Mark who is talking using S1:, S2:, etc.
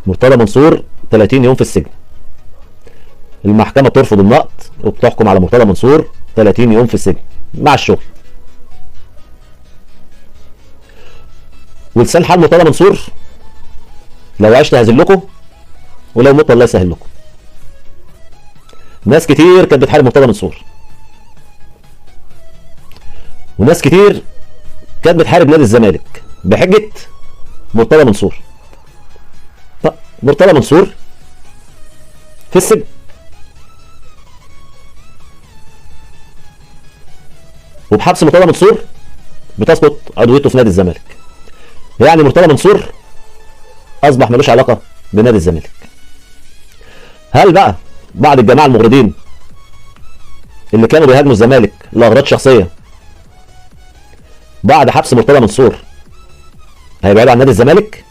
S1: مرتضى منصور 30 يوم في السجن. المحكمة ترفض النقض وبتحكم على مرتضى منصور 30 يوم في السجن مع الشغل. ولسان حال مرتضى منصور: لو عشت هذلكم ولو مت الله يسهل لكم. ناس كتير كانت بتحارب مرتضى منصور، وناس كتير كانت بتحارب نادي الزمالك بحجة مرتضى منصور. طب مرتضى منصور في السجن. وبحبس مرتضى منصور بتسقط عضويته في نادي الزمالك. يعني مرتضى منصور اصبح ملوش علاقة بنادي الزمالك. هل بقى بعض الجماعة المغرضين اللي كانوا بيهاجموا الزمالك لاغراض شخصية بعد حبس مرتضى منصور هيبعدوا عن نادي الزمالك؟